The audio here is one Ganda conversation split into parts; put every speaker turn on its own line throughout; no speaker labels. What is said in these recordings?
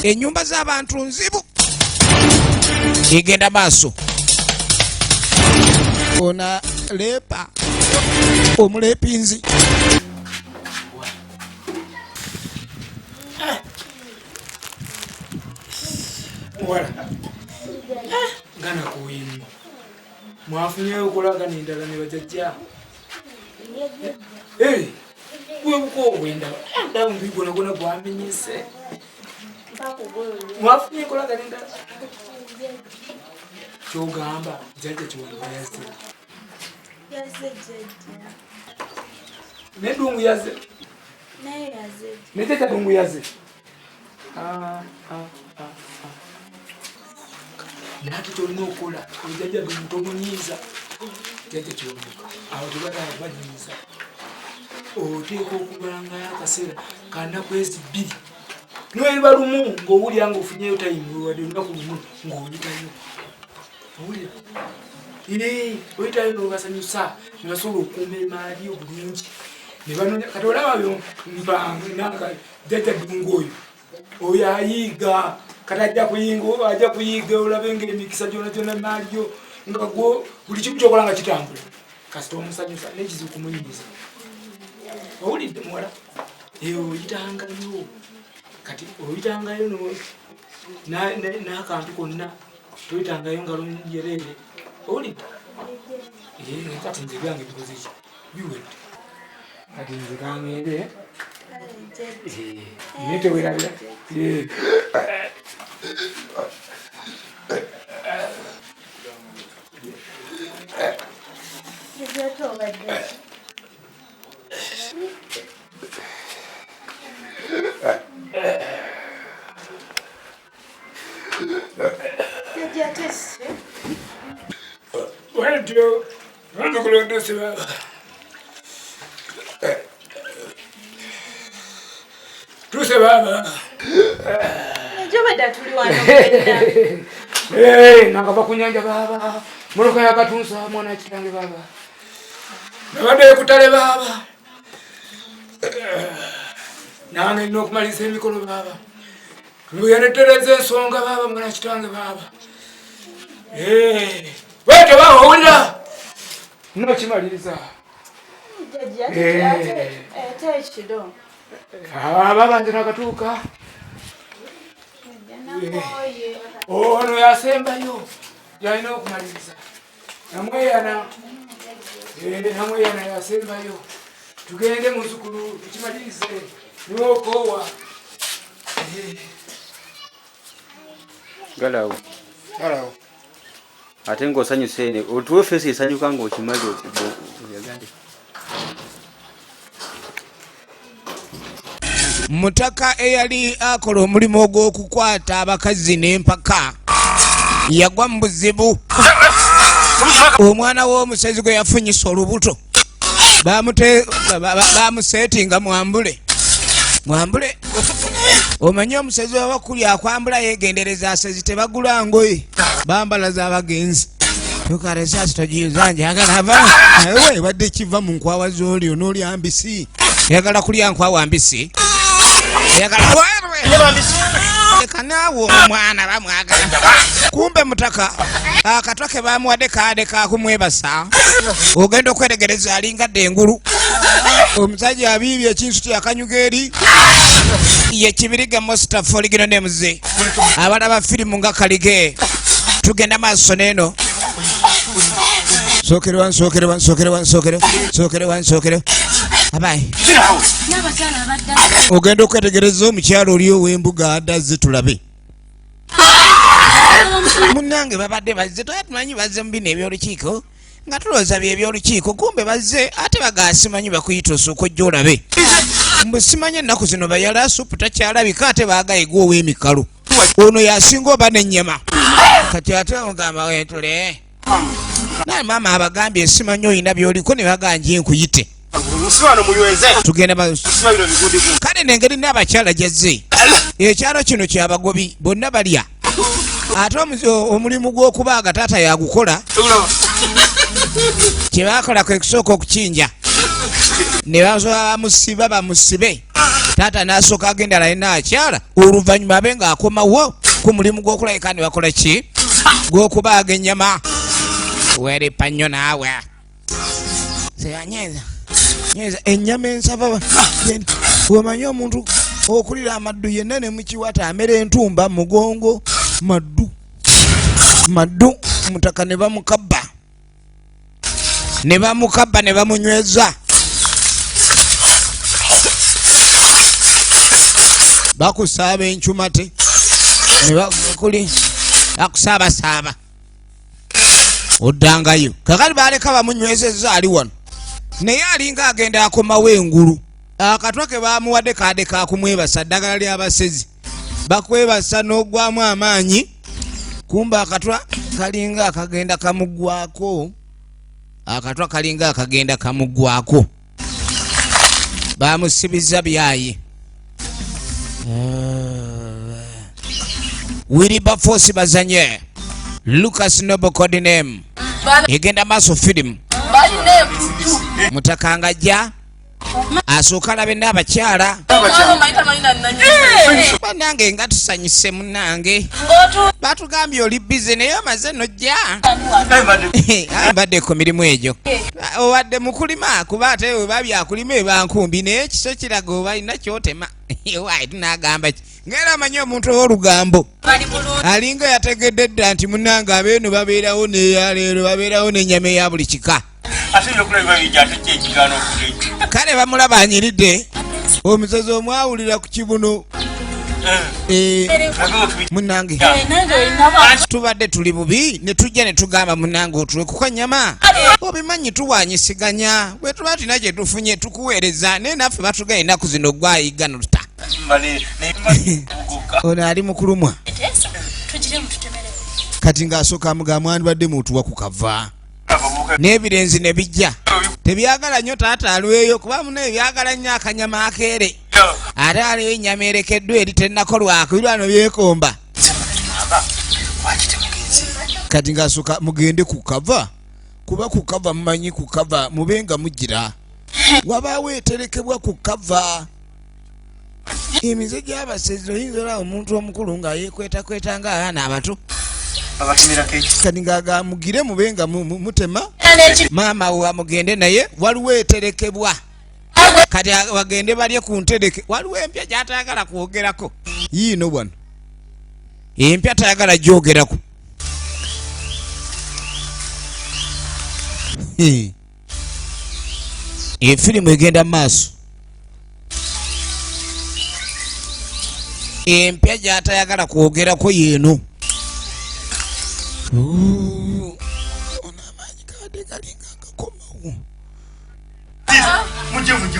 Ennyumba z'abantu nzibu egenda maaso ona lepa omulepinzi.
Muwala nga nakuuye nnyo, mwafunyeyo okolagana endala ne bajajja bwebuka obwendaba ndaba omubiri gwona gwona gwamenyese. Mwafunye enkolagana endala, kyogamba jajja Kiwanuka yazze ne Ddungu yazze ne jajja Ddungu yazze. Ah, ah, ah, naye ate kyolina okukola, ojajja Ddungu tomunyiiza. Jajja Kiwanuka awo tebatala kubanyiiza, oteeka okubalangayo akaseera kanaku ezi 2 nweba lumu ng'owulira ng'ofunyeyo tayimu, wadde olunaku lumu ng'oyitayo, owulira oyitayo nobasanyusa nebasobola okukuuma emaali obulungi nebanonya. Kati olaba mpanga jajja Ddungu oyo, oyo ayiiga, kati ajja kuyinga, ajja kuyiiga, olabe nga emikisa gyona gyona emaali yo nga gwo buli kimu kyokola nga kitambula kasita omusanyusa. Nekizibu kumunyiiza, owulidde muwala? Oyitangayo, kati oyitangayo n'akantu konna, toyitangayo ngalo njereere, owulidde? Kati nze ebyange bikoze ki, biwedde. Kati nze kangende, naye tewerabira. Wentyo bandukulondose baba tuse baba.
Jobeda tuli wano.
Nakava ku nyanja baba, moloka yakatunsa mwana kitange baba, nabadde kutale baba, nange nina okumaliriza emikolo baba, tuyanetereza ensonga baba, mwana kitange baba. Wetyo baba, owulira nokimaliriza.
Ate ekiro.
Baba nze nakatuuka, ono yasembayo yalina okumaliriza namweyana, namweyana yasembayo. Tugende muzukulu tukimalirize niwokoowa.
Galawo.
Galawo.
Ate ng'osanyuse ene otuwe face esanyuka ng'okimaze oyagale.
Mutaka eyali akola omulimu ogw'okukwata abakazi n'empaka yagwa mu buzibu. Omwana w'omusezi gwe yafunyisa olubuto bamuseetinga mwambule mwambule. Omanyi omusezi wabakuli akwambula yegendereza, asezi tebagula ngoye, bambala z'abagenzi. Tukaresasi togiyuza, njagala ava nawe badde kiva mu nkwawa z'oli onoolya mbisi, eyagala kulya nkwawa mbisi, eyagala leka naawe omwana bamwagala. Kumbe mutaka akatwa ke bamuwadde kaade kakumwebasa, ogenda okweregereza alinga dda engulu. Omusajja abiibye ekinsu kyakanyuga eri ye Kibiriga Mustafa oligino nemuze abalaba firimu nga kalige. Tugenda maaso neeno, sookerewa nsookerewa nsookerewa nsookere sookerewa nsookere abayi. Ogenda okwetegereza omukyalo oli ow'embuga adazze, tulabe munnange. Babadde bazze, twali tumanyi bazze mu bino eby'olukiiko, nga tulowooza bye eby'olukiiko, kumbe bazze ate bagasimanyi bakuyita osooka ojja olabe. Mbu simanyi ennaku zino bayala supu takyalabika, ate baagaye gwe ow'emikalo ono yasinga oba n'ennyama. Kati ate ogamba wetule naye maama abagambye simanyi oyina byoliko ne baganje nkuyite. Tugenda kale nengeri n'abakyala gyazze, ekyalo kino kyabagobi bonna balya, ate omulimu gw'okubaaga taata yagukola. Kyebakola kwe kusooka okukinja. Ne basobola bamusiba bamusibe taata n'asooka agenda alaye n'akyala, oluvannyuma abe ng'akomawo ku mulimu gw'okulabika ne bakola ki gw'okubaaga ennyama. Weeripa nnyo naawe. Seyanyeeza nyeeza ennyama ensava. Omanyi omuntu okulira amaddu yenna ne mukiwata amera entumba mugongo maddu maddu. Mutaka ne bamukabba ne bamukabba ne bamunyweza, bakusaaba encumate ne bakuli bakusaabasaaba oddangayo. Kakati baleka bamunywezezza ali wano, naye alinga agenda akomawo engulu. Akatwa ke bamuwadde kade kakumwebasa, ddagala ly'abasezi bakwebasa n'ogwamu amaanyi. Kumba akatwa kalinga akagenda kamugwako, akatwa kalinga akagenda kamugwako. Bamusibiza byayi. Wilberforce bazanye Lucas Noble Codename egenda maaso firimu. Mutaka ngajja asooka alabe n'abakyala. Bannange nga tusanyuse, munnange batugambye oli busy naye omaze nojja. Mbadde ku mirimu egyo, obadde mukulima kuba ate weba byakulima ebankumbi, naye ekiso kiraga oba alina kyotema. Waayi tunagamba ki ngaera amanyi omuntu ow'olugambo alinga yategedde dda nti munnange abeeno babeerawo neyaleero babeerawo n'ennyama eya buli kika. Kale bamulaba anyiridde omusozi omwawulira ku kibuno. Munange tubadde tuli bubi ne tujja ne tugamba munange otule kuko nyama, obimanyi tuwanyisiganya bwe tuba tulina kye tufunye tukuweereza, naye naffe batugaye ennaku zino gwayiga notuta. Ono ali mu kulumwa kati ng'asooka amugamba mwandibadde mutuwa ku kava n'ebirenzi ne bijja tebyagala nnyo taata alweyo kuba muna ebyagala nnyo akanyama akeere, ate aliyo ennyama erekeddwa eri tennakolwako birwano byekomba. Kati ng'asooka mugende ku kava kuba ku kava mumanyi ku kava mube nga mugira wabaawo eterekebwa ku kava. Emize gy'abasezi oyinza olaba omuntu omukulu nga yeekwetakweta nga abaana abato. Kati ng'agamugire mube nga mutema maama wa mugende naye waliwo eterekebwa. Kati bagende balye ku ntereke, waliwo empya gy'atayagala kwogerako yiino wano empya tayagala gyogerako. Efirimu egenda mu maaso, empya gy'atayagala kwogerako yeeno. Ono amaanyi kabadde galinga gakomawo.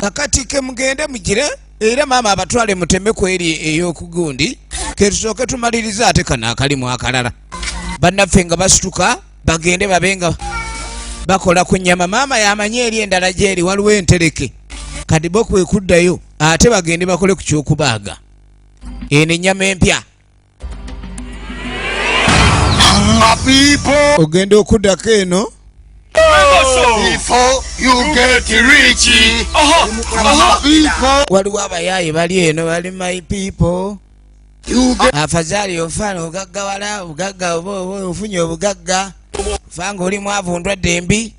Kakati ke mugende mugire era maama abatwale muteme ku eri ey'okugundi ketusooke tumalirize ate kano akalimu akalala. Bannaffe nga basituka bagende babe nga bakola ku nnyama, maama yamanyi eri endala gyeri waliwo entereke. Kati bo kwe kuddayo ate bagende bakole ku kyokubaaga eno ennyama empya. Ogenda okuddako eno.
Before you get rich, people,
Waliwo abayaaye bali eno bali my people.
You get
Afazaali ofaana ogaggawala obugagga oba oba ofunye obugagga ofanga oli mwavu ndwadde embi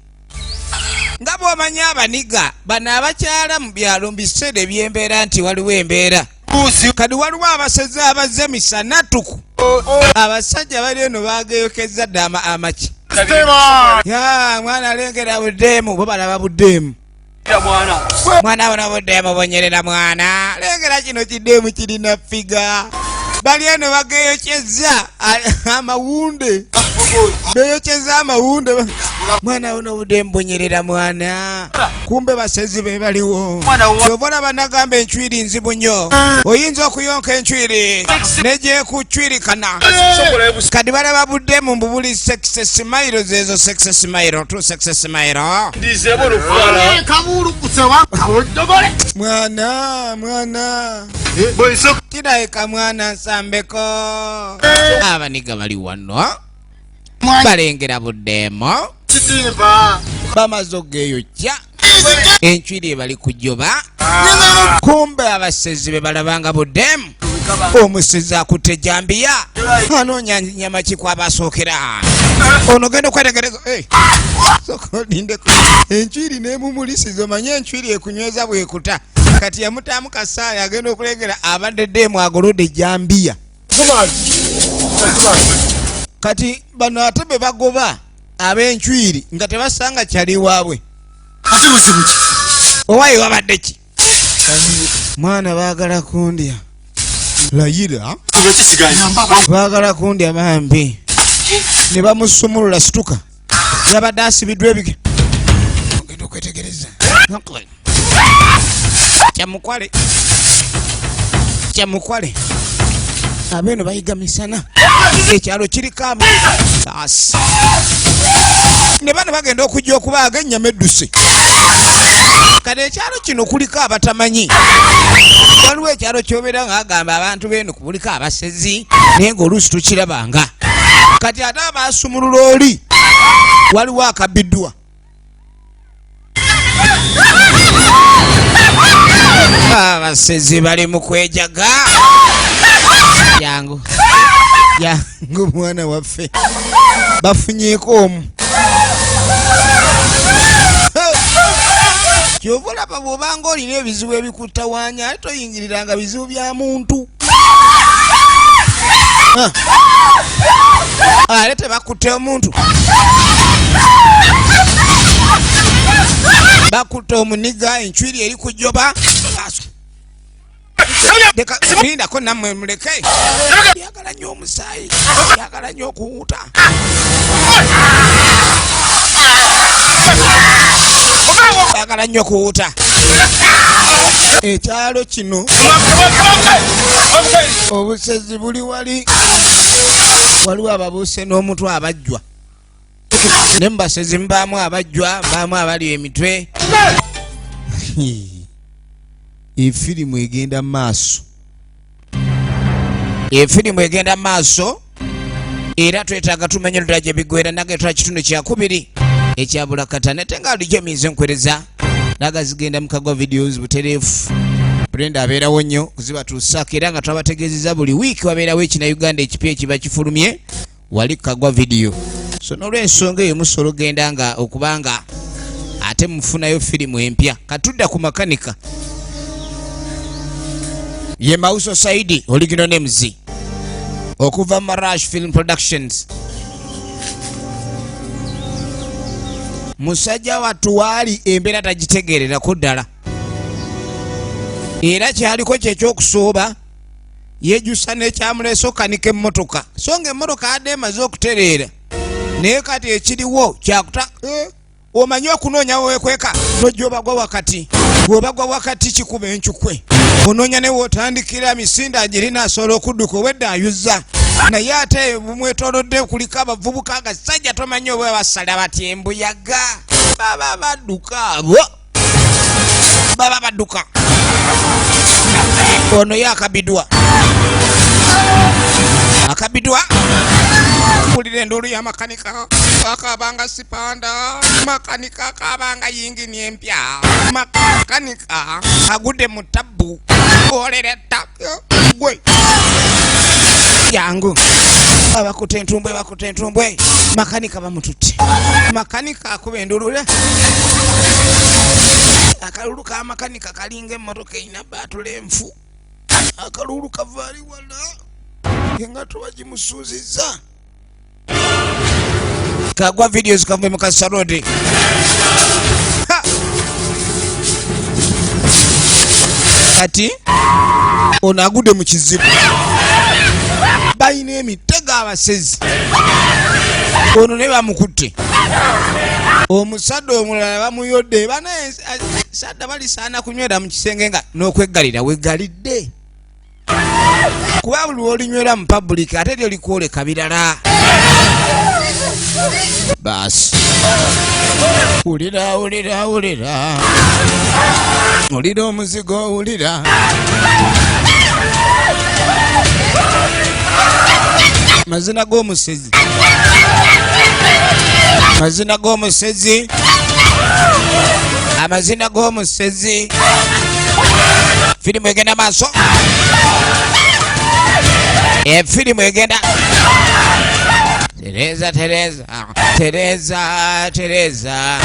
nga bw'omanyi abaniga bano abakyala mu byalo mu biseera eby'embeera nti waliwo embeera. Kati waliwo abasezi abazze misana tuku, abasajja bali eno bageyokezza dda amaki ya mwana alengera buddeemu bo balaba buddeemu mwana buno buddeemu bunyirira mwana lengera kino kiddeemu kirina figure. Bali eno bageyokyezza amawunde, beyokyeza amawunde, mwana buno buddeemu bunyirira mwana, kumbe basezi be baliwo. Kyova olaba nagamba encwiri nzibu nnyo, oyinza okuyonka encwiri negyekucwirikana. Kati balaba buddemu mbu buli sexy smiles, ezo sexy smile tu sexy smile. Mwana mwana kirabika mwana nsambeko abaniga bali wano balengera buddeemo bamaze okugeyokya. Enchwiri ebali kujoba. Kumbe abasezi be balabanga budemu. Omusezi akutte ejambiya anoonya nyama ki kwabasookera. Ono genda okwetegereza. Hey. Sooka olindeko. Enchwiri n'emumulisiza, omanye enchwiri ekunyweza bwekuta. Kati yamutaamu kasaaya agenda okulengera abadde demu agolodde ejambiya. Kati bano ate be bagoba ab'enchwiri nga tebasanga kyali waabwe.
Ate buzibu ki?
Owaye wabadde ki? Mwana baagala kundya. Layira. Baagala kundya bambi. Ne bamusumulula situka. Yabadde asibiddwa ebige. Ogenda okwetegereza. Kyamukwale. Kyamukwale. Abeeno bayiga misana. Ekyalo kiriko abo. Asi. Ne bano bagenda okujja okubaaga ennyama edduse. Kati ekyalo kino kuliko abatamanyi. Waliwo ekyalo ky'obeera nga agamba abantu beeno kuliko abasezi naye ng'oluusi tukirabanga. Kati ate abaasumulula oli waliwo akabiddwa. Abasezi bali mu kwejaga. Jangu. Jangu mwana waffe. Bafunyeeko omu. Ky'ova olaba bw'obanga olina ebizibu ebikutawaanya ate toyingiriranga bizibu bya muntu. Ate tebakutte omuntu. Bakutte omuniga, enchwiri eri kujoba. Leka lindako nammwe muleke. Yagala nnyo omusaayi, yagala nnyo okuwuuta. Yagala nnyo okuwuuta. Ekyalo kino obusezi buli wali. Waliwo ababuuse n'omutwe abajjwa. Ne mu basezi mubaamu abajjwa, mubaamu abali emitwe. Efirimu egenda maaso. Efirimu egenda maaso era twetaaga tumanye ludda gye biggweera. Nange twala kitundu kyakubiri ekya Bulakata nate nga bulijjo minze nkwereza naga zigenda mu Kagwa Videos butereevu. Brenda abeerawo nnyo kuzibatuusaako era nga twabategeezeza buli wiiki wabeerawo ekina Uganda ekipya ekiba kifulumye wali Kagwa Video. So n'olw'ensonga eyo musobola okugenda nga okubanga ate mufunayo firimu empya. Katudda ku makanika ye Mauso Saidi original names okuva Marash Film Productions. Musajja wattu waali embeera tagitegeererako ddala era kyaliko kyekyokusooba yejusa n'ekyamuleese okukanika emmotoka so nga emmotoka adde emaze okutereera naye kati ekiriwo kyakuta omanyi okunoonya wewekweka nojja obagwa wakati bw'obagwa wakati kikuba encukwe onoonya ne w'otandikira misinde agirina asobola okudduka obwedda ayuza naye ate bumwetoolodde kuliko abavubuka agasajja tomanyi oba basala batya embuyaga baba badduka abo baba badduka. Ono ye akabidwa akabidwa mpulira enduulu ya makanika akabanga sipanda makanika akabanga yingini empya makanika agudde mu tabbu olera gwe jangu abakutte entumbwe bakutte entumbwe makanika bamututte makanika akuba enduulu akalulu ka makanika kalinga emmotoka erina baatula enfu akalulu kavaali wala engato bagimusuuzizza. Kagwa Videos kavuye mu Kasarodi. Kati ono agudde mu kizibu balina emitego abasezi ono naye bamukutte omusadde omulala bamuyodde banasadda balisaana kunywera mu kisenge nga n'okweggalira weggalidde kuba buli lwolinywera mu public ate lyo likwoleka birala. Baasi wulira wulira wulira wulira omuzigo wulira mazina g'omusezi mazina g'omusezi. Amazina g'omusezi. Firimu egenda maaso. Efirimu egenda. Tereza, Tereza, Tereza, Tereza.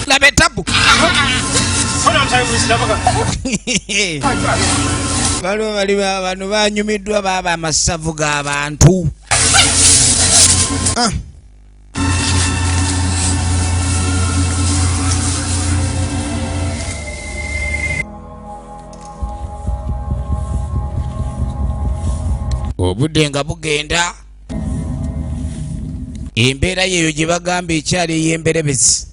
Laba etabu. Waliwo bali bano banyumiddwa baaba amasavu g'abantu. Ah. Obudde nga bugenda, embeera yeeyo gye bagamba ekyali ey'emberebezi,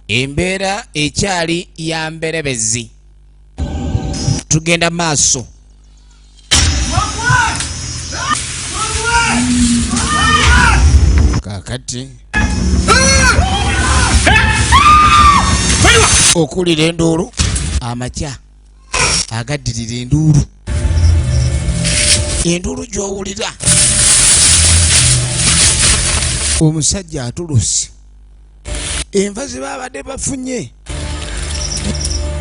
embeera ekyali ya mberebezi. Tugenda maaso. Kakati okuwulira enduulu, amakya agaddirira enduulu, enduulu gy'owulira, omusajja atuluse enva ze babadde bafunye.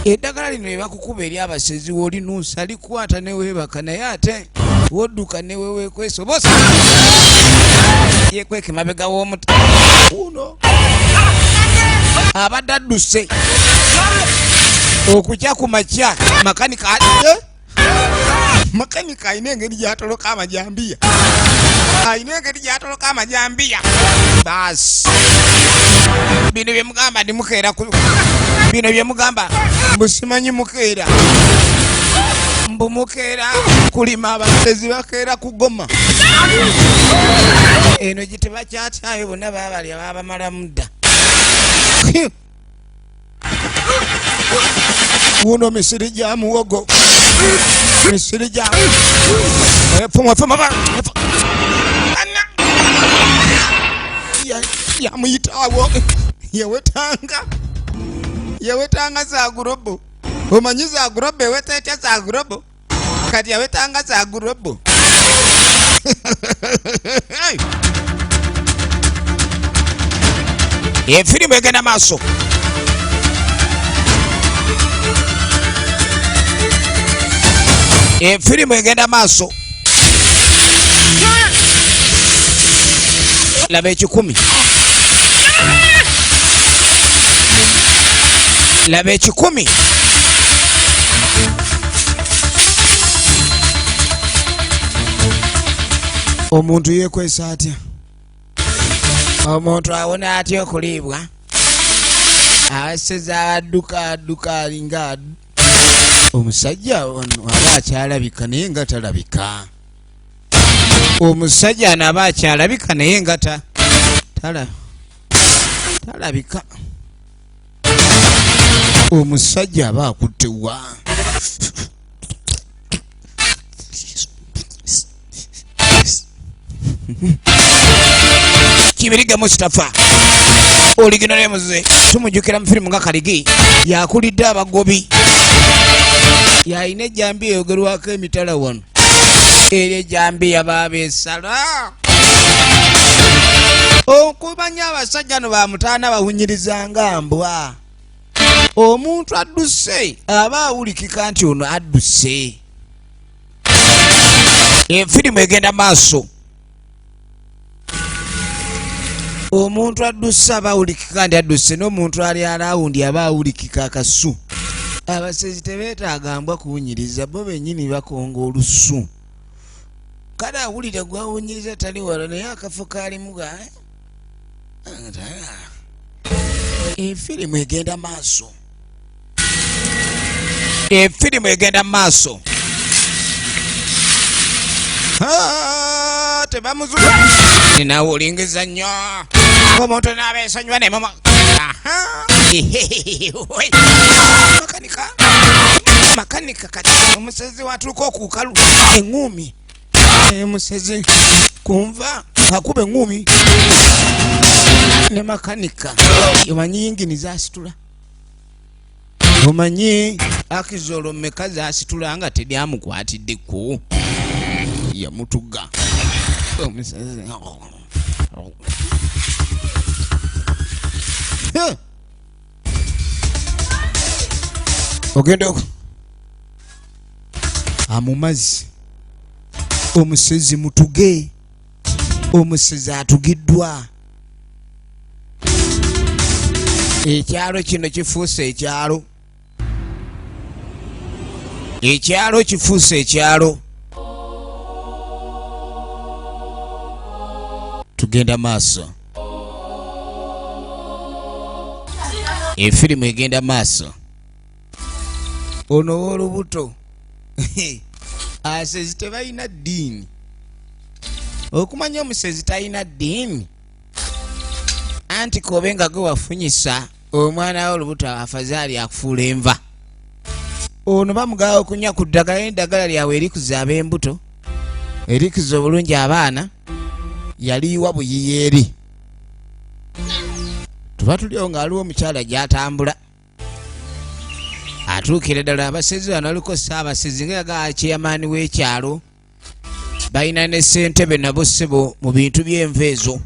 Eddagala lino lye bakukuba eri abasezi, wolinuusa likwata neweebaka, naye ate wodduka neweweekwesa oba yekweka emabega w'omuti. Uno abadde adduse okukya ku makya. Makanika, makanika alina engeri gyatoloka amajambiya, alina engeri gyatoloka amajambiya. Baasi bino byemugamba ndi mukeera bino byemugamba mbusimanyi mukeera, mbu mukeera kulima, abasezi bakeera kugoma. Eno gye tebakyatyayo, bonna babalya babamalamu dda. Wuno misiri gya muwogo, misiri gya efuma efuma ana yamuyitaawo yewetanga yewetanga zagurobo. Omanyi zagurobo eweta etya? Zagurobo kati yawetanga zagurobo. Efirimu egenda maaso. Efirimu egenda maaso. Laba ekikumi, laba ekikumi. Omuntu yekwesa atya? Omuntu awona atya okuliibwa? Aseza adduka adduka, alinga omusajja ono aba akyalabika naye nga talabika. Omusajja ano aba akyalabika naye nga talabika. Omusajja aba akuttewa. Kibirige Mustafa oligino muze tumujjukira mu firimu nga Kaligi, yakulidde abagobi, yalina ejjambiya eyogerwako emitala wano, era ejjambiya babeesala okumanya abasajja no bamutaana bawunyirizanga mbwa. Omuntu adduse aba awulikika nti ono adduse. Efirimu egenda maaso. Omuntu adduse aba awulikika nti adduse, n'omuntu ali around aba awulikika akasu. Abasezi tebeetaaga mbwa kuwunyiriza, bo bennyini bakonga olusu. Kale awulira gwawunyiriza tali wala, naye akafo kalimu ga. Efirimu egenda maaso, efirimu egenda maaso. Ah, tebamuzula naawe olingiza nnyo omuntu n'abeesonyiwa nemama makanika makanika. Kati omusezi watuuka okukalu eŋŋuumi. Musezi kunva akuba eŋŋumi ne makanika. Omanyi yingini zasitula, omanyi akizolo mmeka zasitula nga teryamukwatiddeko, yamutuga omusezi. Ogenda amumazi omusezi mutuge, omusezi atugiddwa. Ekyalo kino kifuuse ekyalo, ekyalo kifuuse ekyalo. Tugenda maaso, efirimu egenda maaso. Ono w'olubuto asezi tebalina ddiini. Okumanya omusezi talina ddiini, anti kobe nga gwe wafunyisa omwana w'olubuto, afazaali akufuula enva. Ono bamugaba okunywa ku ddagala, n'eddagala lyabwe erikuza ab'embuto, erikuza obulungi abaana. Yaliyiwa buyiyi eri tuba tuliwo nga waliwo omukyala gy'atambula atuukira ddala. Abasezi bano baliko ssaabasezi nga yagaa chairman w'ekyalo, balina ne ssentebe nabo ssebo mu bintu by'enva ezo.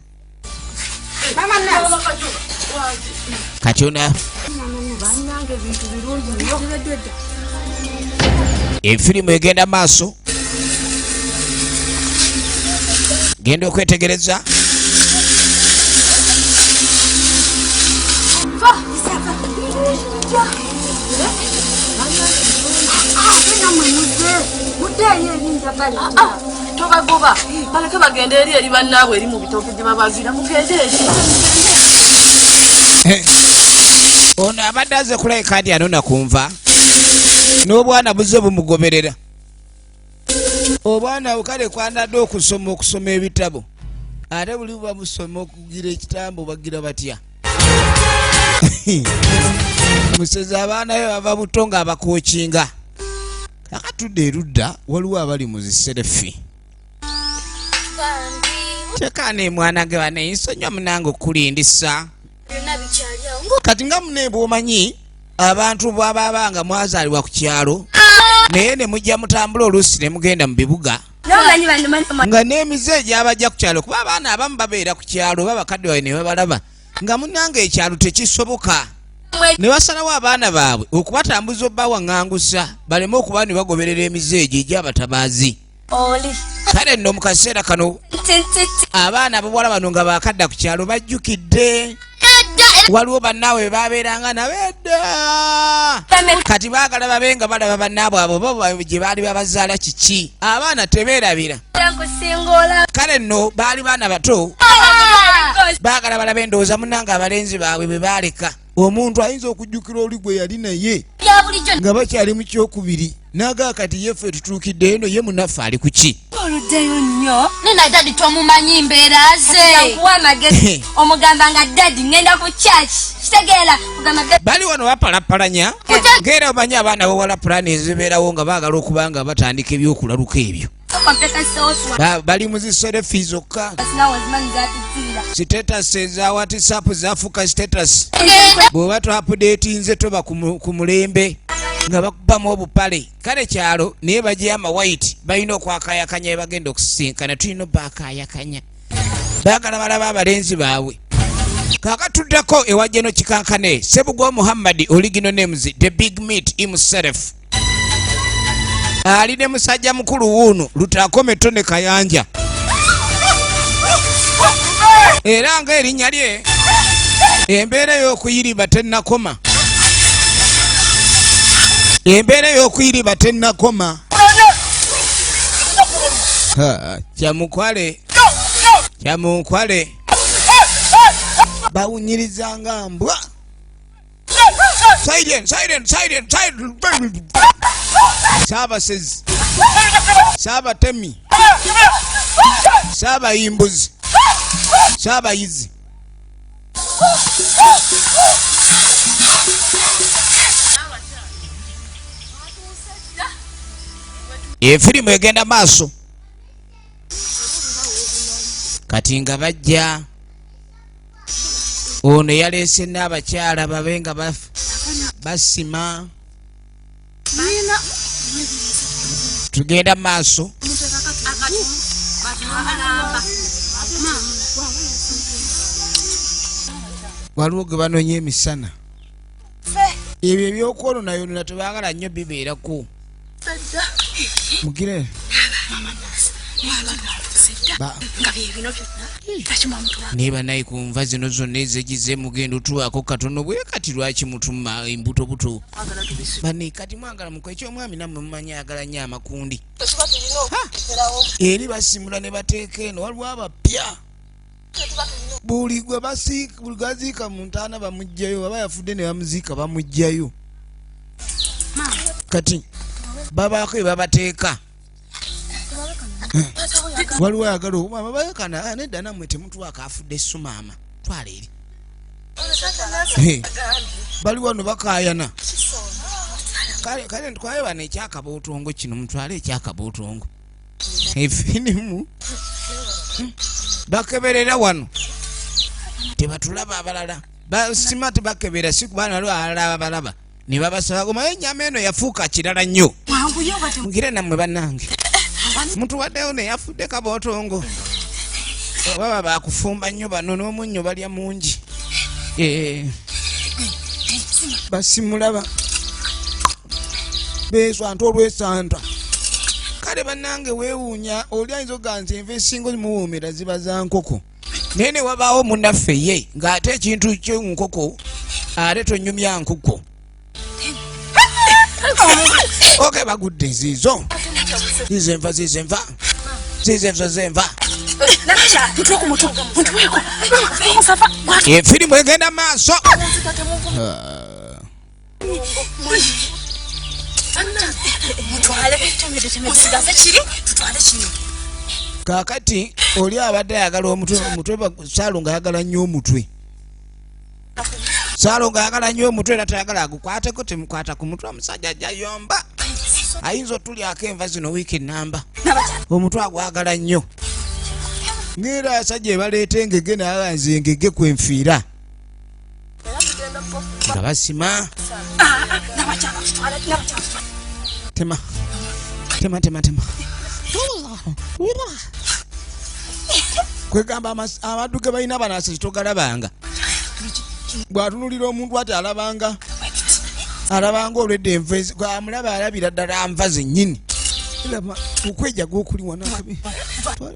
Kati ona efirimu egenda maaso, genda okwetegereza.
Tobagoba, baleke bagende eri eri bannaabwe eri mu bitooke gye babazira. Mugende eri.
Ono abadde aze kulabika nti anona kunva n'obwana buzze bumugoberera. Obwana kale kwanadde okusoma okusoma ebitabo, ate buli buba busoma okugira ekitambo bagira batya. Musezi abaana be bava buto nga abakokinga. Akatudde erudda waliwo abali mu ziselfie. Kyekaana mwana ge baneyisonywa munange okulindisa. Kati nga mune bwomanyi abantu bwababa nga mwazaalibwa ku kyalo, naye ne mujja mutambula oluusi ne mugenda mu bibuga nga n'emize egyabajja ku kyalo, kuba abaana abamu babeera ku kyalo oba bakadde babe ne babalaba nga munange ekyalo tekisoboka, ne basalawo abaana baabwe okubatambuza obbawaŋŋangusa baleme okuba ne bagoberera emize egyo egy'abatabaazi. Kale nno mu kaseera kano abaana abawala bano nga bakadda ku kyalo bajjukidde waliwo bannaabwe be babeeranga nabo edda. Kati baagala babe nga balaba bannaabwe abo bo gye baali babazaala. Kiki, abaana tebeerabira. Kale nno baali baana bato, baagala balabe endowooza munnange abalenzi baabwe bwe baaleka. Omuntu ayinza okujjukira oli gwe yali naye nga bakyali mu kyokubiri, naga kati yeffe tutuukidde eno, ye munaffe ali ku ki?
Oluddeyo nnyo.
Nina daddy tomumanyi mbeera ze.
Nkuwa amagezi, omugamba nga daddy ngenda ku church, kitegeera kugamba.
Bali wano bapalapalanya ngaera omanyi abaana bawala pulani ezibeerawo nga baagala okuba nga batandika ebyokulaluka ebyo. Bali mu ziselfie zokka, status eza WhatsApp zafuuka status. Bw'oba twapudeetinze toba ku mulembe nga bakubamu obupale. Kale kyalo naye bagiyo amawayiti, balina okwakayakanya ebagenda okusisinkana, tulina obakayakanya, baagala balaba abalenzi baabwe. Kakatuddako ewa Geno Kikankane Sebugwa Muhammad, original names the big meat himself, ali ne musajja mukulu wuuno Lutakome Tone Kayanja, era nga erinnya lye. Embeera ey'okuyiriba tennakoma, embeera ey'okuyiriba tennakoma. Ha, kyamukwale kyamunkwale bawunyiriza nga mbwa. Silent, silent, silent, silent. Saabasezi, saabatemi, saabayimbuzi, saabayizi. Efirimu egenda maaso. Kati nga bajja ono yaleese n'abakyala babe nga basima. Tugenda maaso. Waliwo gwe banoonya emisana. Ebyo ebyokwononayonona tebaagala nnyo bibeerako. Mugire. Naye banaye ku nva zino zonna ezegize mugenda otuwaako katono bwe kati lwaki mutuma embutobuto? Bane kati mwagala muko eky'omwami nammwe mumanyi ayagala nnyo amakundi. Eri basimula ne bateeka eno waliwo abapya. Buli gwe baziika mu ntaana bamuggyayo, aba yafudde ne bamuziika bamuggyayo. Kati babaako bye babateeka. Waliwo ayagala okumama bayekana nedda nammwe temutuwaako afudde essu maama twala eri. Bali wano bakaayana. Kale ntwale wano ekyakabootongo kino mutwale ekyakabootongo. Efirimu bakeberera wano tebatulaba abalala basima tebakebera si kuba nalo abalala babalaba ne babasaba omanyi ennyama eno yafuuka kirala nnyo. Mugire nammwe bannange mutuwaddeyo ne yafudde kabootongo. Baba bakufumba nnyo bano n'omunnyo balya mungi. Basimulaba beeswanta olwesanta. Kale bannange weewuunya oli ayinza okugamba nti enva esinga muwoomera ziba za nkoko. Naye ne wabaawo munnaffe ye ng'ate ekintu ky'enkoko ate tonyumya nkoko. Okay, bagudde ziizo. Ziizo enva, ziizo enva. Ziizo enva, zenva. Efirimu egenda maaso. Kaakati oli abadde ayagala omutwe, omutwe Ssaalongo ayagala nnyo omutwe. Ssaalongo ayagala nnyo omutwe era tayagala agukwateko, temukwata ku mutwe omusajja ajja yomba. Ayinza otulyako enva zino wiiki nnamba. Omutwe agwagala nnyo. Ng'era abasajja ebaleeta engege naye nze engege kwe nfiira. Nga basima. Tema. Tema, tema, tema. Kwegamba amaddu ge balina bano asezi togalabanga. Bw'atunulira omuntu ati alabanga olwedda enva ezi, amulaba alabira ddala nva zennyini. Laba okwejaga okuli wano akabi.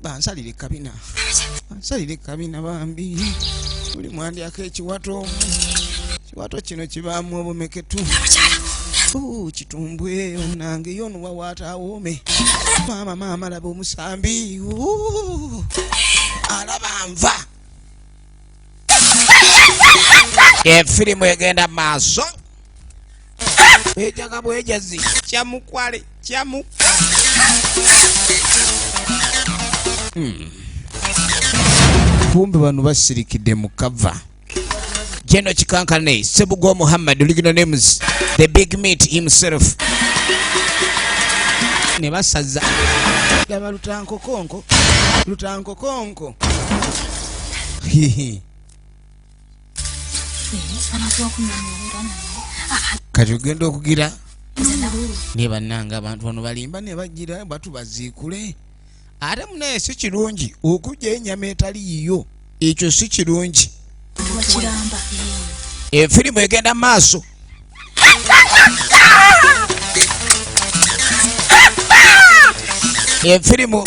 Bansalire kabina. Bansalire kabina bambi. Buli mwandyako ekiwato. Kiwato kino kibaamu obumeketu. Kitumbwe onnange yo ono wawaata awoome. Maama, maama laba omusambi. Alaba nva. Efirimu egenda maaso. Ejaga bwejazi kyamukwale kyamu. Kumbe bano basirikidde mu kava. General Chikankane, Sebugo Muhammad, original names, the big meat himself. Ne basaza. Laba lutankokonko. Lutankokonko. Kati ogenda okugira ne bannange abantu bano balimba ne bagira batubaziikule. Ate munaye si kirungi okuggya ennyama etali yiyo, ekyo si kirungi. Efirimu egenda maaso. Efirimu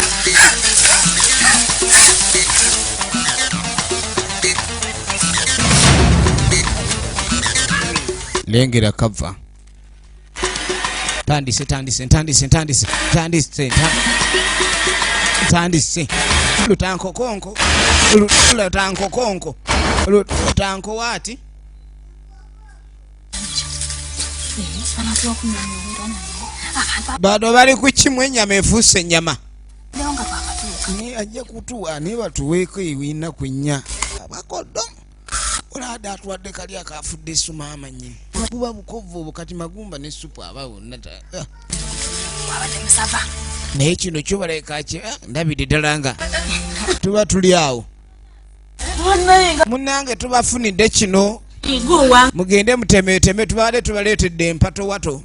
lengera kava. Tandise, tandise, tandise, tandise, tandise, tandise. Lutankokonko, lutankokonko, lutanko waati. Bano bali ku kimu ennyama efuuse ennyama. Naye ajja kutuwa naye batuweeko ennaku ennya. Abakoddo. Olada atuwadde kali akafudde essumaama nnyini. Buba bukovvu obwo kati magumba ne ssupu aba wonna
Wabadde musava.
Naye kino kyo balabika ndabidde ddala nga tuba tuli awo. Munnange tubafunidde kino. Mugende mutemeeteme, tubadde tubaleetedde empato wato.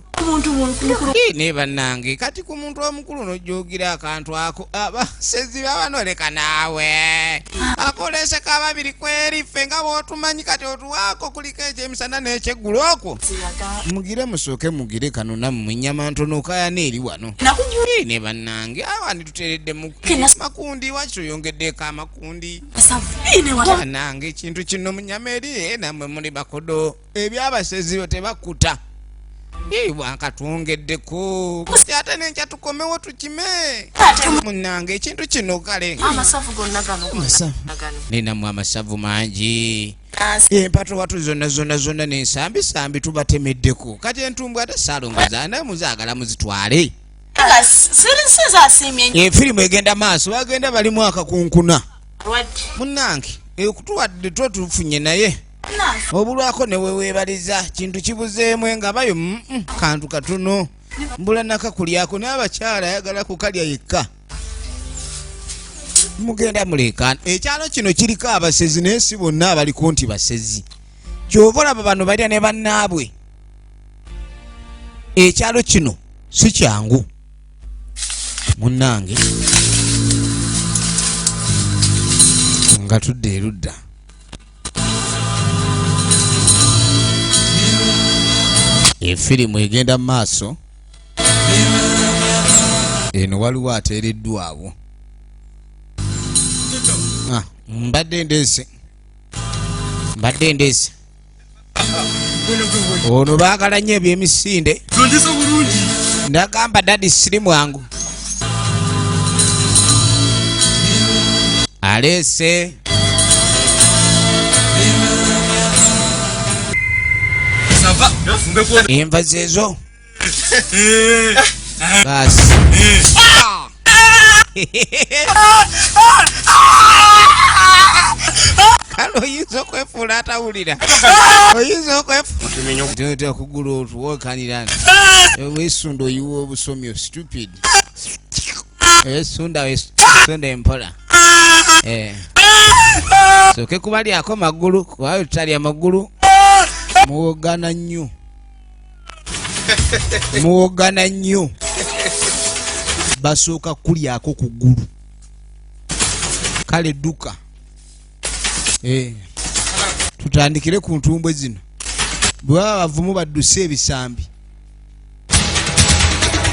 Naye bannange kati ku muntu omukulu n'ojjoogira akantu ako, abasezi babanoleka naawe. Akoleese ka babiri kweri ffe nga bw'otumanyi kati otuwaako kuliko ekyemisana n'ekyeggulo okwo. Mugire musooke mugire kano nammwe ennyama ntono okaayana eri wano. Ne bannange awandi tuteeredde mu makundi, waki tuyongeddeeko amakundi? Bannange ekintu kino mu nnyama eri nammwe muli bakodo. Ebyabasezi tebakuta. Bwankatwongeddeko ate nenkya tukomewo tukime. Munnange ekintu kino kale.
Amasavu gonna gano.
Nenammwe amasavu mangi. Empato watu zonna zonna zonna n'ensambi sambi tubatemeddeko. Kati entumbwe ate Ssaalongo zaana muzaagala muzitwale. Efirimu egenda maaso, bagenda balimu akakunkuna. Munnange ekutuwadde two tufunye naye. Obulwako ne weweebaliza kintu kibuzeemu nga bayo kantu katono. Mbula nakakulyako n'abakyala ayagala kukalya yekka. Mugenda muleekaana. Ekyalo kino kiriko abasezi naye si bonna abaliko nti basezi. Ky'ova olaba bano balya ne bannaabwe. Ekyalo kino si kyangu. Munnange nga tudde erudda. Efirimu egenda mu maaso. Eno waliwo ateereddwa awo. Mbadde ndeese. Mbadde ndeese. Ono baagala nnyo ebyemisinde. Nagamba dadi siri mwangu. Aleese. Enva zezo. Basi. Kale oyinza okwefuula atawulira. Oyinza okwefuula. Okugulu otuwokanira. Weesunda oyiwa obusomyo stupid. Weesunda weesunda empola. Sooke kubalyako magulu, kuba tutalya magulu. Muwogana nnyo. Muwogana nnyo. Basooka kulyako ku ggulu. Kale dduka. Tutandikire ku ntumbwe zino. Bwe baba bavumu badduse ebisambi.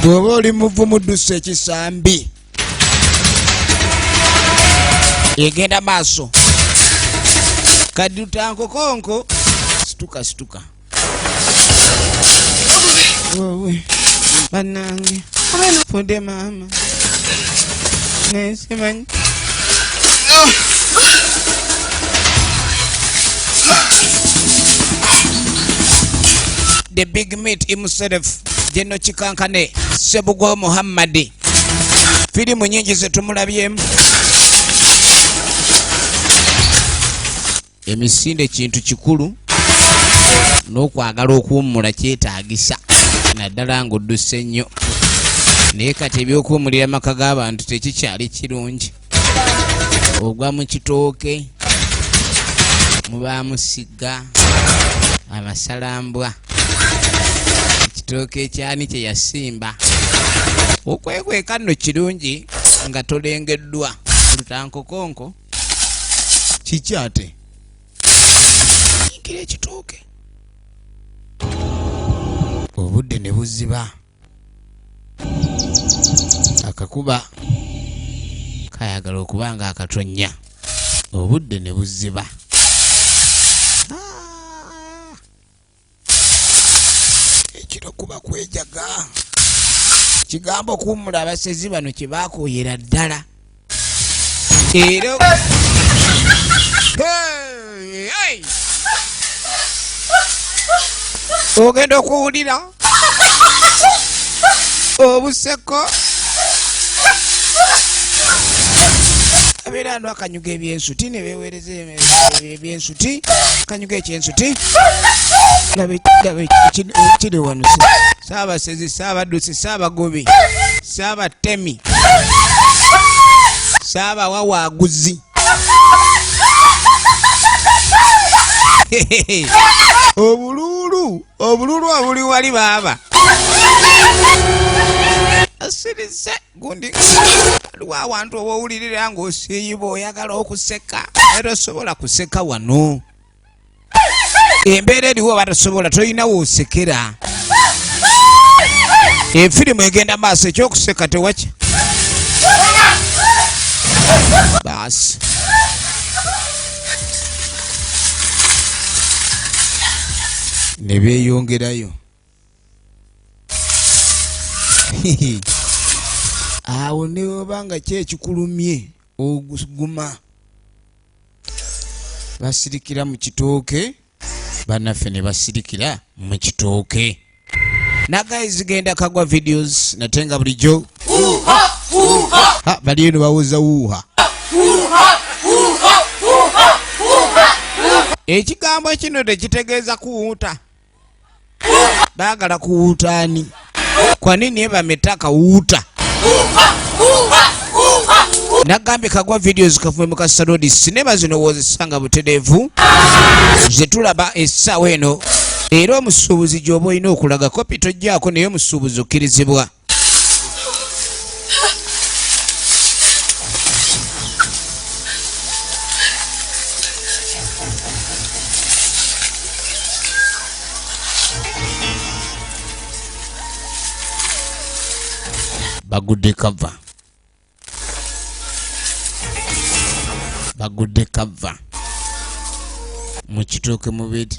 Bw'oba oli muvumu ddusa ekisambi. Egenda maaso. Kaddutankokonko. Situka situka. Wowe bannange fudde maama nensimanyi. The big meat himself General Kikankane Sebugwa Muhammad. Firimu nyingi zetumulabyemu. Emisinde kintu kikulu n'okwagala okuwummula kyetaagisa naddala ng'odduse nnyo. Naye kati ebyokuwummulira amaka g'abantu tekikyali kirungi. Ogwa mu kitooke mubaamu siga, amasalambwa, ekitooke ekyani kye yasimba. Okwekweka nno kirungi nga tolengeddwa. Lutankokonko kiki ate? Yingira ekitooke. Obudde ne buziba. Akakuba kayagala okuba nga akatonnya. Obudde ne buziba. Ekiro kuba kwejaga. Kigambo kuwummula abasezi bano kye baakooyera ddala. Era ogenda okuwulira obuseko. Abeera ano akanyuga ebyensuti ne beeweereza ebyensuti, akanyuga ekyensuti. Laba kiri wano. Ssaabasezi, ssaabaddusi, ssaabagobi. Saabatemi, saabawawaguzi. Obuluulu, obuluulu obuli wali baaba asirise gundi. Waliwo awantu owowulirira ng'osiiyiba oyagala okuseka, era osobola kuseka wano. Embeera eriwo batasobola, tolina woosekera. Efirimu egenda maaso, ekyokuseka tewaki. Baasi ne beeyongerayo awo, ne oba nga ki ekikulumye oguguma. Basirikira mu kitooke, bannaffe ne basirikira mu kitooke. Nagayi zigenda Kagwa Videos, nate nga bulijjo bali eno bawoza wuuha. Ekigambo kino tekitegeeza kuwuuta, baagala kuwuutaani. Kwa nini bametaka wuuta? Nagambye Kagwa Videos kafume mu kasalodi. Sinema zino wozisanga butereevu zetulaba essaawa eno, era omusuubuzi gy'oba olina okulaga kopi tojjaako, naye omusuubuzi okkirizibwa. Bagudde kava, bagudde kava mu kitooke mubiri.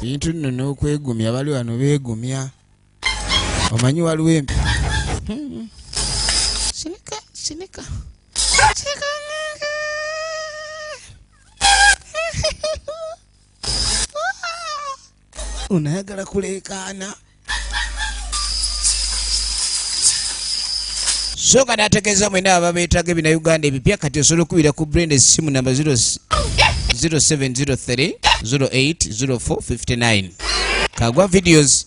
Bintu nno n'okwegumya, bali wano beegumya. Omanyi waliwo empi. Sinika, sinika, sinika. Onayagala kuleekaana. Soka n'ategeeza mwena aba beetaaga ebinayuganda ebipya, kati osobola okubira ku Brenda essimu namba 0703 08 04 59. Kagwa Videos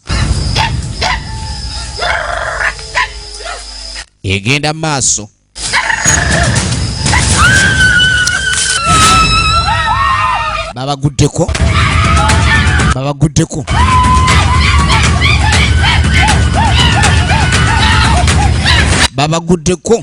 egenda maaso. Babaguddeko, babaguddeko. Babaguddeko.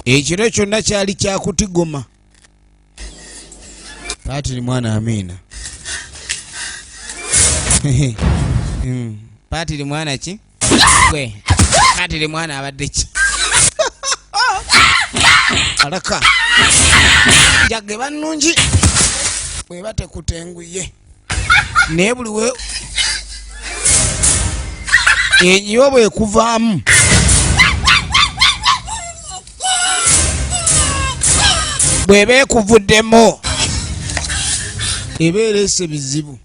Ekiro kyonna kyali kyakutigoma. Paatiri mwana, amiina. Paatiri mwana ki gwe? Paatiri mwana abadde ki? Alaka jage bannungi bweba tekutenguye, naye buli we enyiyo bwekuvaamu bweba ekuvuddemu eba ereese bizibu.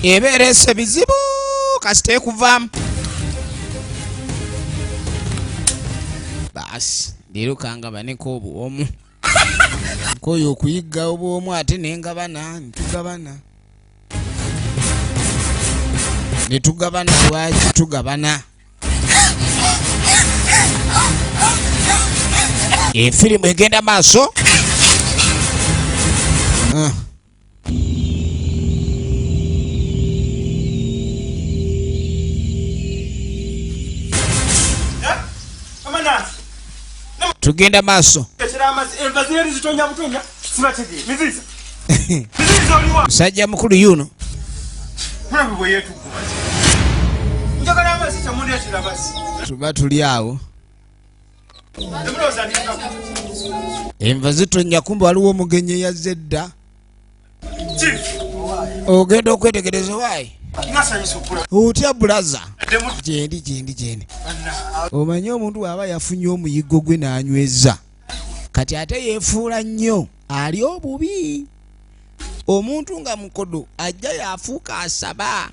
Eba ereese bizibu kasita ekuvaamu. Baasi leero kangabaneko obuwomu, nkoyo okuyigga obwomu ate nengabana, ntugabana netugabana. Lwaki tugabana? Efirimu egenda maaso. Ah. Tugenda maaso.
Enva ziri zitonya butonya, sibategeera. Miziza, Miziza, oliwa?
Musajja mukulu yuno.
Mulabe bwe yeetukubaza. Njagala amazzi, temundeetera mazzi.
Tuba tuli awo.
Temulowooza ndingaku.
Enva zitonya, kumbe waliwo omugenyi eyazze edda.
Chief.
Ogenda okwetegereza waayi. Otya bulaza? Gyendi gyendi gyendi. Omanyi omuntu bw'aba yafunye omuyiggo gwe n'anyweza, kati ate yeefuula nnyo ali obubi. Omuntu nga mukodo ajja yafuuka asaba,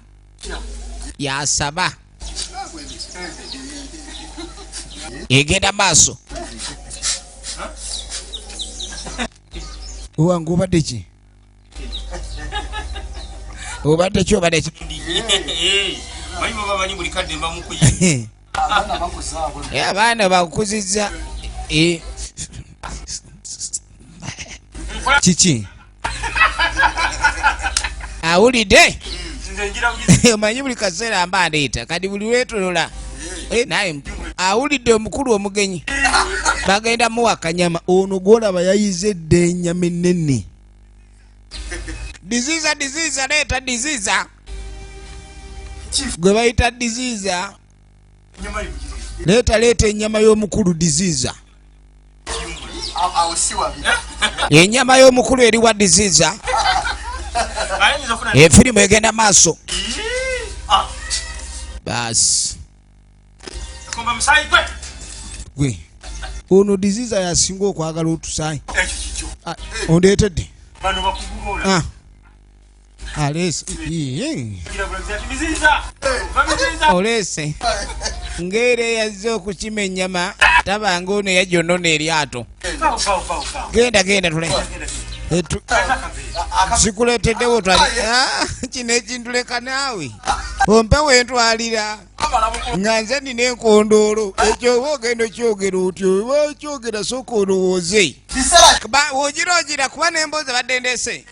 yasaba egenda maaso. Owange obadde ki? Obadde ki? Obadde ki? Abaana bakuzizza kiki? Awulidde? Omanyi buli kaseera mba ndeeta kati buli lwetolola naye awulidde omukulu omugenyi bagenda muwa kanyama. Ono gwolaba yayize dda ennyama ennene. Diziza diziza leeta diziza gwe bayita diziza leeta leeta ennyama y'omukulu diziza. Ennyama y'omukulu eriwa diziza. Efirimu egenda maaso. Baasi gwe ono diziza yasinga okwagala otusaayi. Ondeetedde aleese oleese ng'era eyazze okukima ennyama tabanga ono eyajja onona eryato. Genda genda tule sikuleeteddewo twali kino ekintu leka naawe ompe wentwalira nga nze nina enkondoolo. Ekyo oba ogenda okyogera otyo oba okyogera sooka olowooze ogira ogira kuba n'emboozi abadde ndeese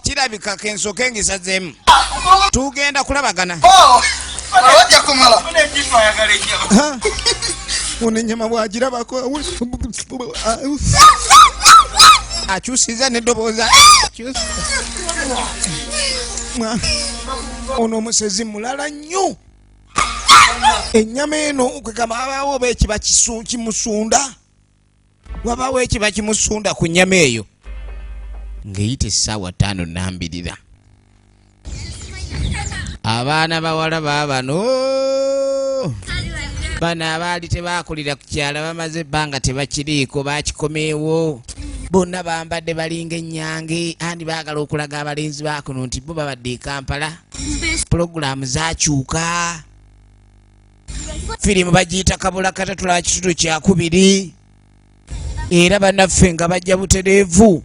kirabika kensooke ngisazeemu tugenda kulabagana. Ono ennyama bw'agirabako akyusiza n'eddobooza. Ono omusezi mulala nnyo. Ennyama eno kwegamba wabaawo oba ekiba kimusunda, wabaawo ekiba kimusunda ku nnyama eyo. Ng'eyita essaawa 5 nambirira. Abaana bawala baabano bano abaali tebakulira ku kyala bamaze ebbanga tebakiriiko bakikomeewo. Bonna bambadde balinga ennyange andi baagala okulaga abalenzi baakuno nti bo babadde e Kampala. Pulogulaamu zaakyuka. Firimu bagiyita Kabula Kata tulaba kitundu kyakubiri. Era bannaffe nga bajja butereevu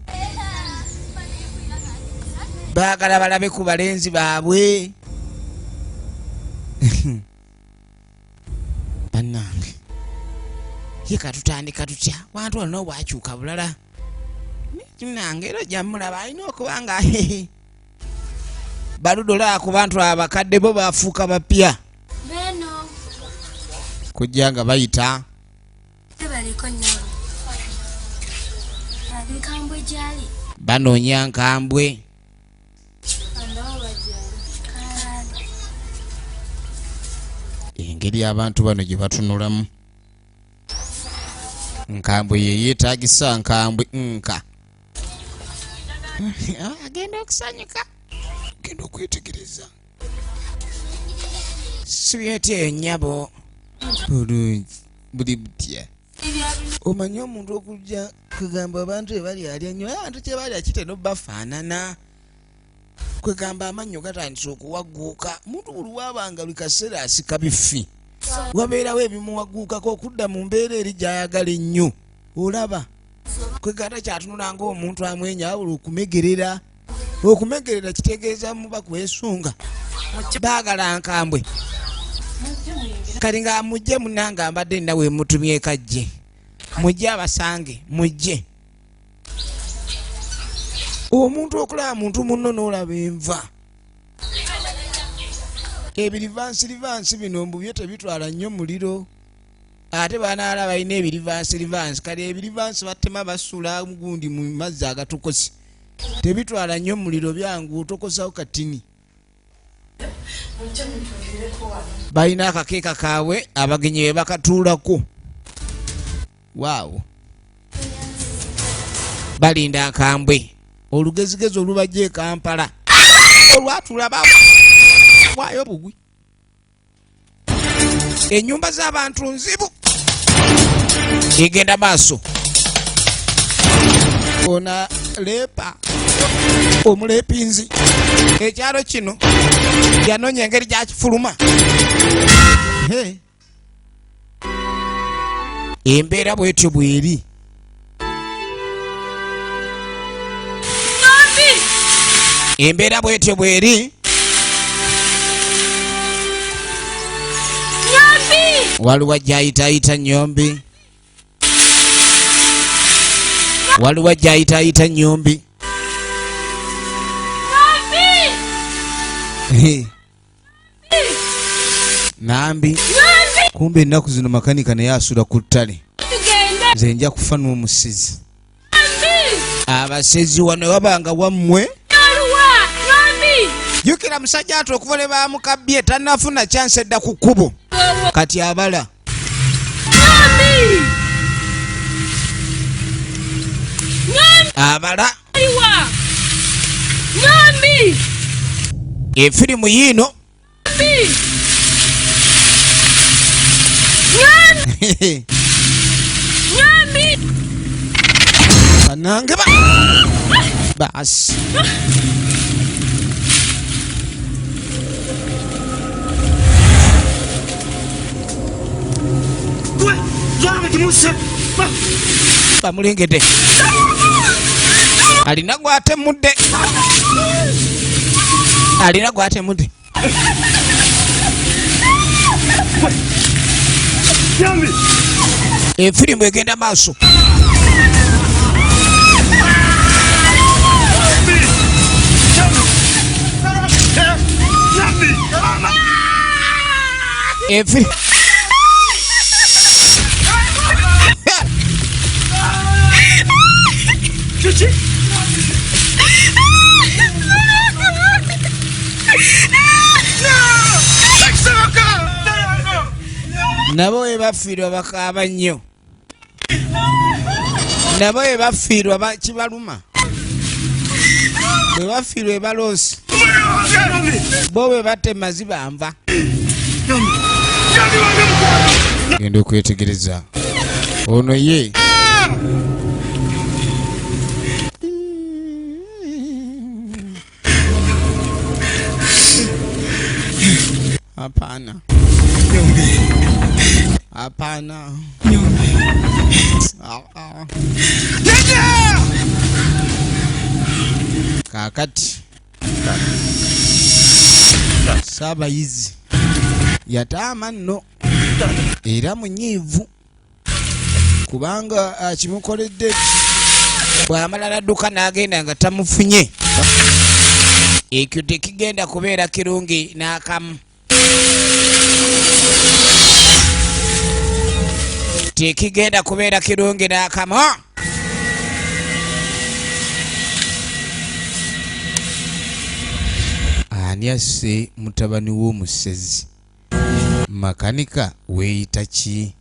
baagala balabe ku balenzi baabwe. Bannange ye katutandika tutya? Wantu wano obwakyuka bulala. Nange era ojja mulaba alina okuba nga baludola ku bantu abakadde bo bafuuka bapya. Kujja nga bayita banoonya nkambwe. Engeri abantu bano gye batunulamu nkambwe ye yeetaagisa nkambwe nka agenda okusanyuka agenda okwetegereza sibyeti eyo nnyabo bulungi buli butya. Omanyi omuntu okujja kugamba abantu bwe alya nnyo abantu kye balya kitera obbafaanana. Kwegamba amannyo gatandise okuwagguuka. Muntu buli waabanga buli kaseera asika bifi wabeerawo ebimuwagguukako okudda mu mbeera eri gy'ayagala ennyo. Olaba kwegamba kyatunula ng'omuntu amwenya wabula okumegerera. Okumegerera kitegeeza muba kwesunga. Baagala nkambwe. Kati nga mujje munnange ambadde nna we mutumyeko ajje. Mujje abasange mujje. Omuntu okulaba muntu munno n'olaba enva. Ebirivansi bino mbu byo tebitwala nnyo muliro. Ate banaala balina ebirivansi kale ebirivansi batema basula gundi mu mazzi agatokose. Tebitwala nnyo muliro byangu otokosawo katini. Balina akakeeka kaabwe abagenyi be bakatuulako. Waawo balinda nkambwe olugezigezi olubajja e Kampala olwatulaba Yagwayo bugwi. Ennyumba z'abantu nzibu. Egenda maaso. Ona lepa omulepinzi ekyalo kino yanoonya engeri gyakifuluma. Embeera bwetyo bweri. Embeera bwetyo bweri. Waliwo ajjayitayita nyombi. Waliwo ajjayitayita nyombi. Nambi. Kumbe ennaku zino makanika naye asula ku ttale. Nze nja kufa n'omusezi. Abasezi wano wabanga wammwe. Jjukira musajja ate okuva lwe baamukabbye tannafuna chance edda ku kkubo. Kati abala. Abala. Efirimu yiino. Banange ba basi. Bamulengedde. Alina gwatemudde. Alina gwatemudde. Efirimu egenda maaso. Efirimu nabo bwe bafiirwa bakaaba nnyo, nabo bwe bafiirwa kibaluma, bwe bafiirwa ebaloosi bo bwe batema zibanva. Genda okwetegereza ono ye hapana. Hapana. Kaakati Saabayizi yataama nno era munyiivu kubanga akimukoledde bw'amala n'adduka n'agenda nga tamufunye. Ekyo tekigenda kubeera kirungi n'akamu. Tekigenda kubeera kirungi n'akamu. Ani asse mutabani w'omusezi? Makanika weeyita ki?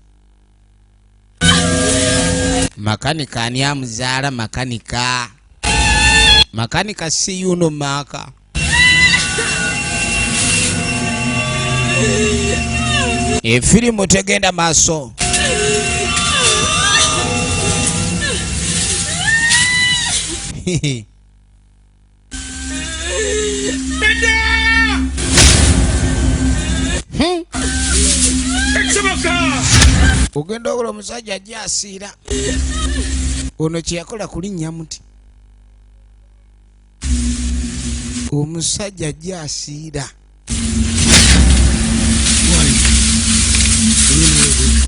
Makanika ani amuzaala makanika? Makanika si yuno maaka. Efirimu tegenda maaso. Ogenda okola omusajja ajja asiira. Ono kye yakola kulinnya muti. Omusajja ajja asiira.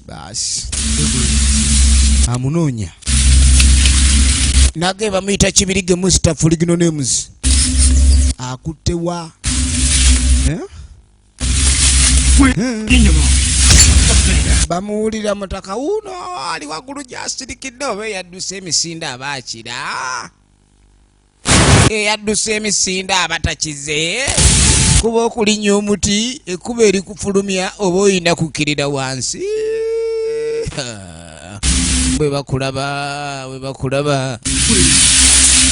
Baasi. Amunoonya. Nage bamuyita Kibirige Mustafa Ligino Names. Akutte wa? Bamuwulira mutaka wuno ali waggulu gy'asirikidde oba eyadduse emisinde aba akira. Eyadduse emisinde aba takize. Kuba okulinnya omuti ekkubo erikufulumya oba olina kukkirira wansi. Bwe bakulaba, bwe bakulaba.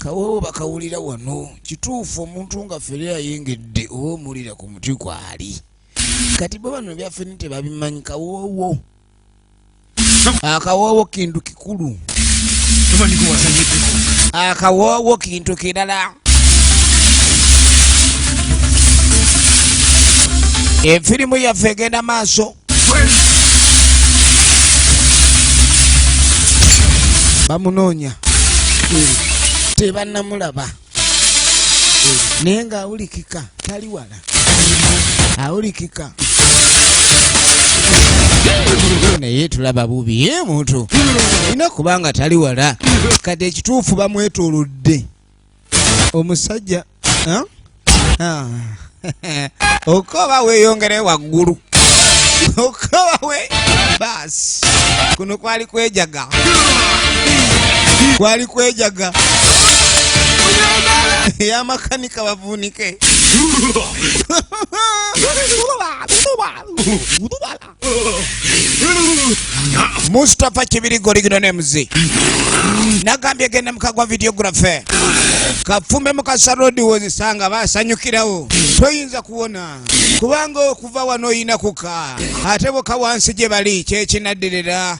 Kawoowo bakawulira wano. Kituufu omuntu nga ffere ayengedde oba omuwulira ku muti kwali. Kati bo bano bya ffene tebabimanyi kawoowo. Akawoowo kintu kikulu. Akawoowo kintu kirala. Efirimu yaffe egenda maaso. Bamunoonya tebannamulaba naye ng'awulikika tali wala awulikika naye tulaba bubi ye muntu olina kubanga tali wala kati ekituufu bamwetoolodde omusajja okoba weyongere waggulu okoba we baasi kuno kwali kwejaga kwali kwejaga eyamakanika bavuunike Mustafa Kibirigo original names nagambye genda mukagwa videographer kafumbe mukasa road wozisanga basanyukirawo toyinza kuwona kubanga okuva wano oyina kuka ate boka wansi gye bali kyekinaddirira.